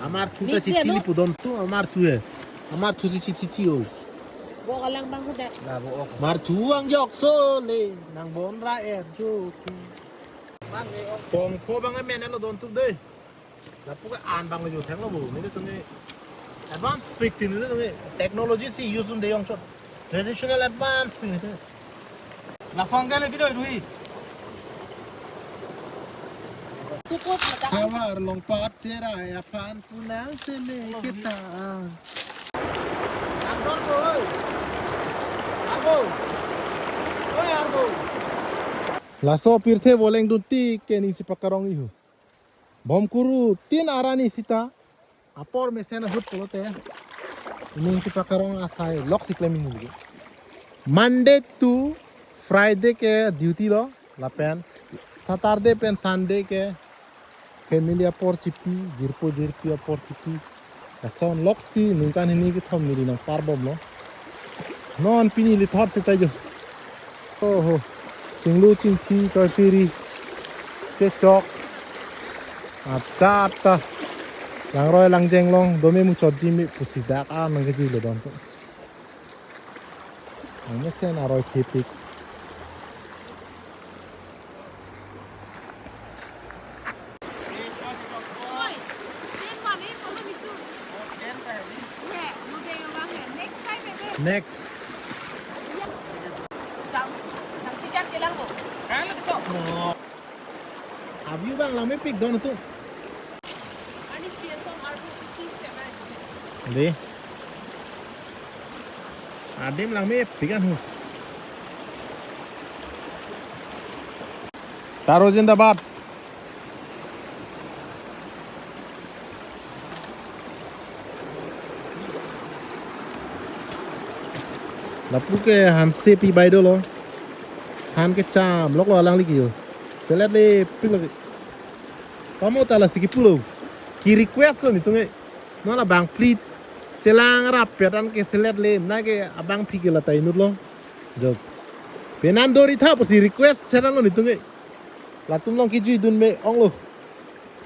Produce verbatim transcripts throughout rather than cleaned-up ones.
Amarthu ta chithi lo pudon tu, amarthu he. Amarthu si chithi o. Bo alang bang huda. Amarthu angjokso le, nang bon ra er jo. Pongpho bang amen lo don tu de. Lapu ke an bang lo jo thang lo bo. Nelitum ke advance pik tin nelitum ke technology si use un de jongchot. Traditional advance pik nelitum. Lason ke le video dui. Support na ta. Hawar longpat cherai aphan punang seme kita. Arbo, oi. Arbo. Oi, Arbo. Laso pirthe voleng dunti ke ning si pakarong ihu. Bom kuru tin arani sita. Apor mesen ahut pulote. Ning si pakarong asai lok si klem ihu. Monday to Friday ke duty lo lapen Saturday pen Sunday ke family apor chipi, jirpo jirpi apor chipi. Lason lok si ningkan hini kethom neli nang parbom lo. Non pini lithot sita jo. Oho. Chinglu chingki kachiri. Kechok. Achat ta. Langroi langjeng long dome muchotji me pusi dak a nang keji le don. Ang mesen aroi thepik. Next. Abi bang langmepik don tu. Dei. Adim langmepik an hu. Taro zindabad. Lapu ke hanse pi bai dolo. Han kecham lok lo alangli ke-o. Selet le pik lo ke. Pamo ta lasi kipu lo. Ki request lo nelitum ke. Non abangphli chelang rapet an ke selet le, na ke abangpi ke la ta inut lo. Jo. Penan dori tha pusi request chelang lo nelitum ke. Latum long kijui dun me ong lo.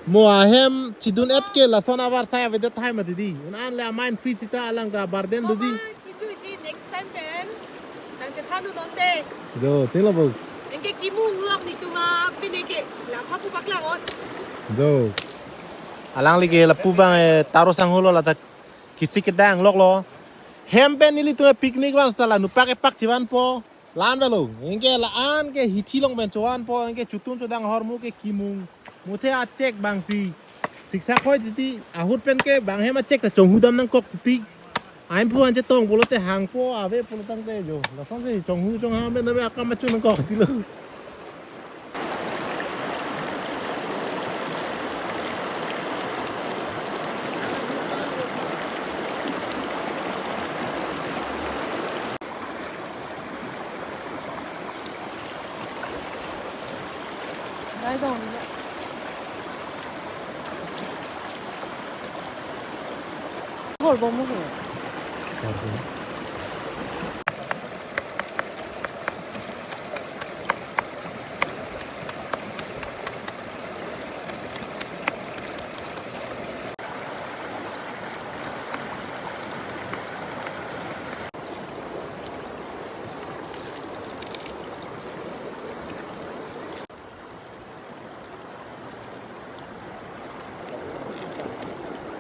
Mo ahem chidun et ke lason avar sai avedet thai mati dei. Un an le amain free sita alang ta burden doji. Mama, kijuiji next time pen. Nang kethan un non te. Jo, ting lo bo. Anke kimung lok nelitum aphi anke. Lapha pu paklang ot. Jo. Alangli ke lapu bang, eh, taro sangho lo lata kisik kedang lok lo. Hem pen nelitum picnic van sala nupak epak chivan po. Lan velo, anke la-an ke hithi long pen chovan po, anke chotun chodang ahormu ke kimung. Muthe achek bang si. Siksa khoi titi, ahut pen ke bang hem achek ta chonghu dam nangkok titi. Aim phu an chetong pulote hang po ave pulo tangte jo. Lason si chonghu chongham pen ave akam achu nangkok titi lo.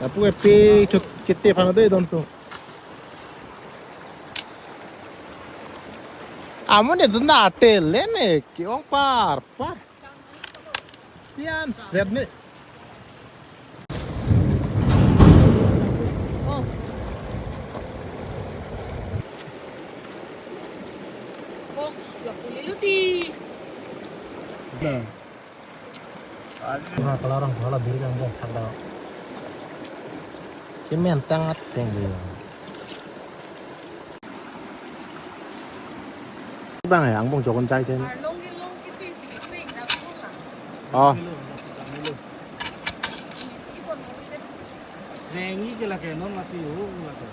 Lapu epe chot kete phang de don tu. Amun de dun da tel le ne ke-ong par par. Pian set ne. Oh. Oh, sudah pulih luti. Nah. Ha, kalarang hala bir kan bong thak da. Kemen tang at teng de. Bang ya, angbong jokon chai chen. Arlong ke long ke pis ke kring dak ko ha. Oh. Ini ki bon mo ke. Rengi ke lake non mati hu lake.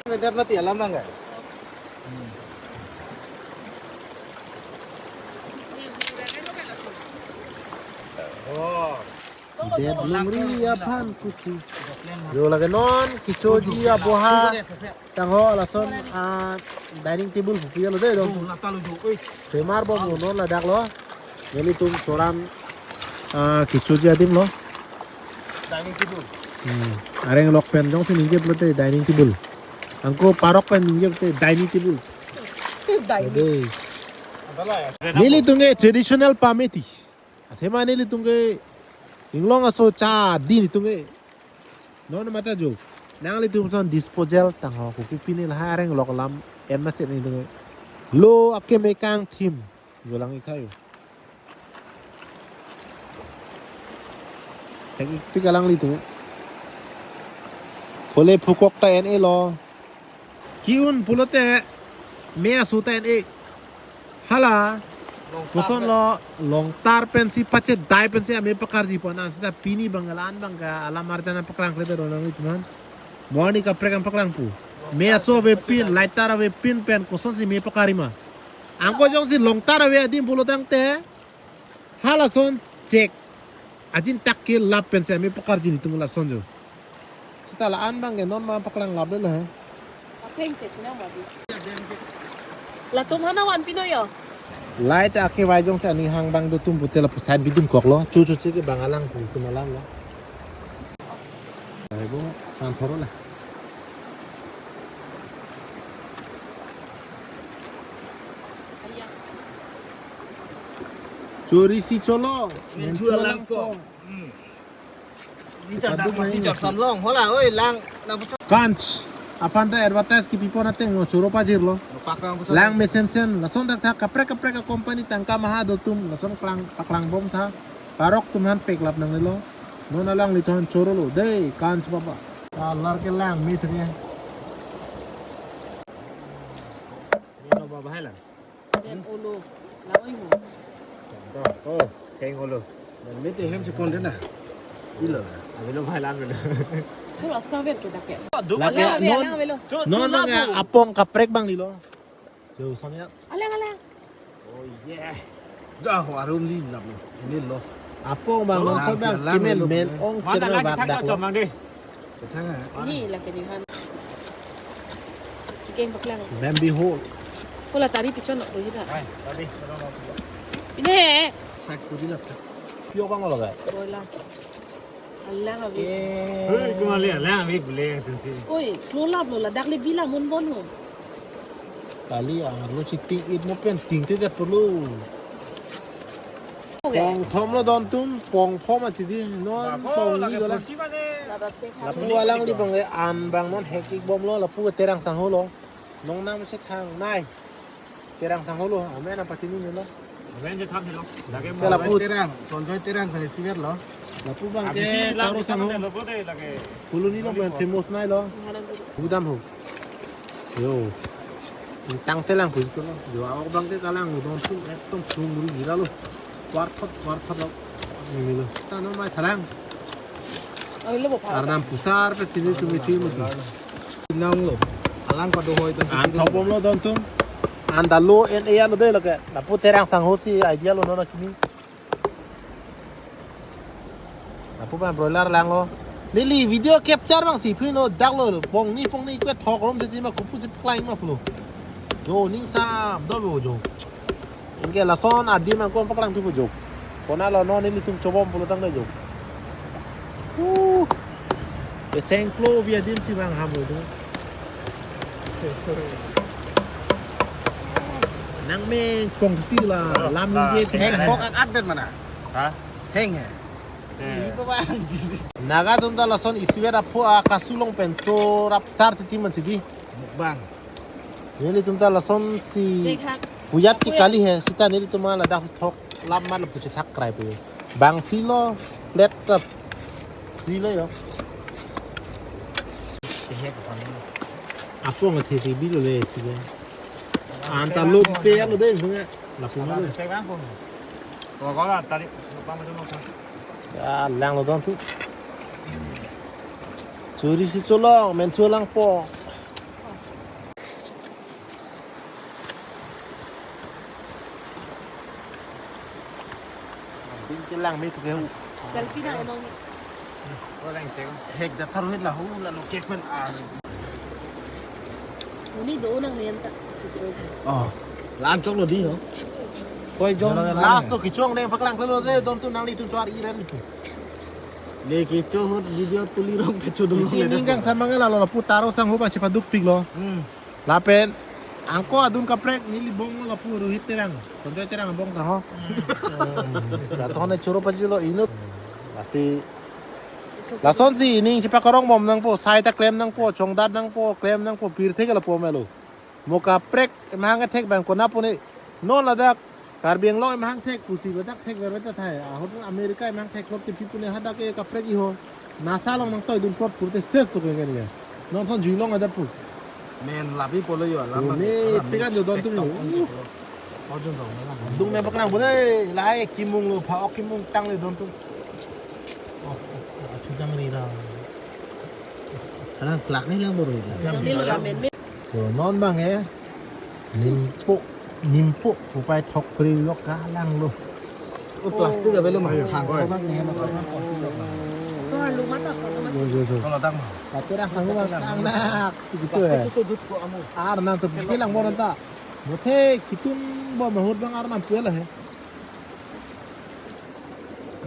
Vedet mati alam bang ya. Oh. Det longri aphan kusi. Jo lake non kechoji aboha. Tangho lason, ah, dining table pupi alo dei dong. Femar bom lo non ladak lo. Nelitum choran, ah, kechoji adim lo. Dining table. Hmm. Areng lok pen jongsi ningje pulote dining table. Anke parok pen ningje pulote dining table. Dining. Dei. Nelitum ke traditional pameti. Athema nelitum ke inglong aso cha di nelitum ke. Non mata jo. Nanglitum ason disposal tangho kopi pine lahai areng lok alam em masi nelitum ke. Lo akeme kangthim. Jo lang ik tha jo. Thek ik pik alanglitum ke. Phule phukok ta en-e lo. Ki-un pulote me aso ta en-e. Hala. Longtar koson pen. Lo longtar pensi pachedai pensi ame pakarji pon, seta pini bang la-an bang ke alam arjan paklang kle de ronang ituman. Mo arni kaprek an paklang pu. Me aso avepin, lighter avepin pen kosonsi me pakarji ma. Anke jongsi longtar ave adim pulo tangte. Halason chek. Ajin tak ke lap pensi ame pakarji nelitum lason jo. Seta la-an bang ke non ma paklang lap le la he. Apeng chek sina ma di. Latum hana van pino yo. Light akevai jongsi aning hang bang dotum pute lapuson bidum kok lo. Chu chu che ke bang alang pu tum alam lo. Ayo, san thoro la. Chorisi cholo. Menchua langpo. Hmm. Ini tak ada masih jam samlong. Hola, oi, lang. Kanch. Aphan ta advertise kipi pon ateng lo, choro pajir lo. Paklang pusat. Lang mesensen, lason dak tha kaprek kaprek a company tangka maha dotum, lason klang paklang bom tha. Parok tum han peklap nangne lo. Non alanglitum choro lo. Dei, Kanch baba. Kalar ke lang mit ke. Ini lo baba hai lang. Pen olo, lang oi ho. Oh, heng olo. Mete hem si konde na. Ilo. Avelo bhai lang avelo. Pura saver ke dak ke. Lake alang, non, avelo, alang avelo. Non bang apong kaprek bang nilo. Jo samya. Alang, alang. Oh yeah. Dah, arum li jam. Ini lost. Apong bang, oh, non bang, alang kimen avelo, men ong. Mana chereng lagi bak tak dak lo. Cocok bang deh. Ini lagi di han. Chicken paklang. Bambi hole. Hola tari pichon nok dohi ta. Hai, tari, tolong mau. Ini. Sak pudi na. Pio bang lo ga. Bola. Alang ave. Hei, kumale alang ave bule tensi. Oi, lo lap lo la dak le bila mun bon ho. Kali arlo chitik it mo pen ting te jat perlu. Pong thom lo don tum, pong thom achi di, non pong ni dola. Lapu alang di bang ke an bang non hekik bom lo, lapu ke terang tangho lo. Nong nam se thang nai. Terang tangho lo, amen apa tini ni lo. Amen je thang lo. Lagi mo. Terang, Sonjoy terang kali siver lo. Lapu bang ke taru tangho. Lo bote lagi. Pulu ni lo bang famous nai lo. Budam ho. Yo. Tang telang pun itu lo. Yo, awak bang ke kalang lo, don tum, ekdom sungri gira lo. Warthot, warthot lo. Ini lo. Tano mai thalang. Arnam pusar pe sini tumi tumi. Nang lo. Alang pado hoi to. An thok bom lo don tum. Anta lo en e an lo de lo ke. Lapu terang tangho si idea lo non kimi. Lapu bang broiler lang lo. Neli video capture bang si phin lo dak lo pong ni pong ni kwet thok rom de ma kupu si klai ma pulo. Jo ning sam do bo jo. Anke lason adim angkon paklang tu jo. Kona lo non nelitum chobom pulo tang de jo. Uh. Eseng klo bi adim si bang ham lo tu. Nang meng pong ti la lam je ti. Heng kok ak at den mana? Ha? Heng he. Eh. Ini ko bang. Naga tum ta lason isivet aphu a kasulong pen chorap sar titi man titi. Bang. Nelitum ta lason si puyat ke kali he, sita nelitum ladak si thok lam man pusi thak krai pu. Bang philo, plate ta philo yo. Apong athe si bilo le si ya. Anta lo pe ya lo de sunga. Lapu ma lo. Ya, lang lo don tu. Chorisi cholong, menthu langpo. Pin ke lang me tu ke hu. Selfie na onong. Hek da tharu hit la hu la lo kek pen a. Uni do nang nian ta. Oh. Lan chok lo di no. Koi jong. Last to kichong ne paklang klelo de don tu nanglitum chor iran tu. Le kicho hut video tuli rong te chodolo. Isi le ning kang samang la lo pu taro sang hu ba chepaduk pik lo. Hmm. Lapen angko adun kaprek neli bong lo pu Rohit Terang. Sanjoy Terang bong ta ho. La thon ne choro paji lo inut. Lasi lasonsi ining chepakarong bom nangpo, sai ta klem nangpo, chongdat nangpo, klem nangpo, pirthe ke lapu melo. Mo kaprek emahang thek bang kona pune non ladak Karbi Anglong emahang thek pusi ladak thek ber ta thai. Ahut America emahang thek klop te pi pune hadak ke kaprek iho. Nasa along nangtoi dun plot purte ses to ke ke. Non son jui long ada pu. Men labi polo yo, lam Oh, labi, me lam pekan yo don tek tu. Tok on jiko. Ojun dong na. Dung me paknang bole, lahai kimung lo, pha ok kimung tang le don tu. Oh, oh, oh, achu jang ri ra. Kalang klak ni lang boro ri ra. Yang di lo ramen me. To non bang eh. Nimpo, nimpo, upai thok pri lo kalang lo. Oh, plastic avelo ma. Thang ko bang ni ma. So, lu mata ko. Yo, yo, yo. Kalau tang ma. Tapi dah kamu bang anak. Gitu eh. Plastic itu dut ko amu. Ar nang tu bilang boro ta. Mothe kitun bo mahut bang arnam puel he.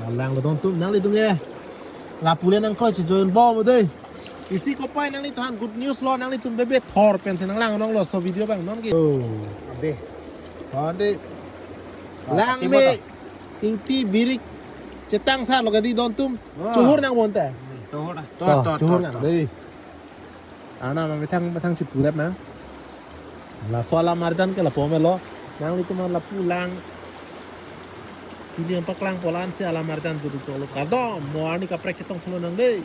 Lang lo don tum nanglitum ke. Lapu le nangkoi che join bom dei. Isi kopai nanglitum han good news lo nanglitum bebe thor pen se nanglang nong lo so video bang non ke. Oh. Abe. Ade. Ah, lang timo me ta. Ingti birik chetang sa lo kadi don tum. Ah. Chuhur nang bonta. Chuhur na. To, to, to, chuhur to, nang to. Dei. Ana ma methang methang si purap na. Laso alam arjan ke lapu melo. Nanglitum an lapu lang. Pili ang paklang polan si alam arjan duri tolo. Kardom, mo arni kaprek chetong tholo nang dei.